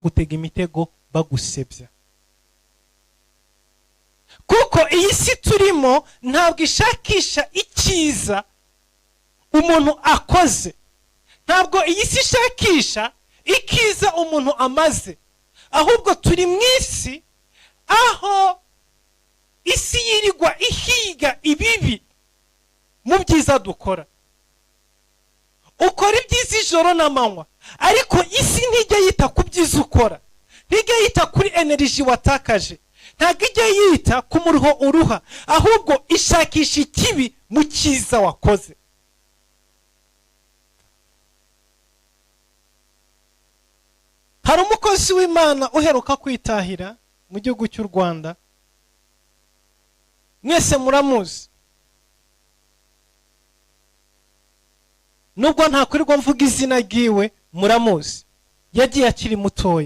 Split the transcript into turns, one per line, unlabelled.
Gutega imitego bagusebya, kuko iyi si turimo ntabwo ishakisha icyiza umuntu akoze, ntabwo iyi si ishakisha ikiza umuntu amaze, ahubwo turi mu isi aho isi yirirwa ihiga ibibi mu byiza dukora. Ukora ibyiza ijoro n'amanywa, ariko isi ntijya yita ku byiza ukora, ntijya yita kuri energy watakaje, ntabwo ijya yita ku muruho uruha, ahubwo ishakisha ikibi mu cyiza wakoze. Hari umukozi w'Imana uheruka kwitahira mu gihugu cy'u Rwanda, mwese muramuzi, nubwo ntakwirirwa mvuga izina ryiwe, muramuzi. Yagiye akiri mutoya.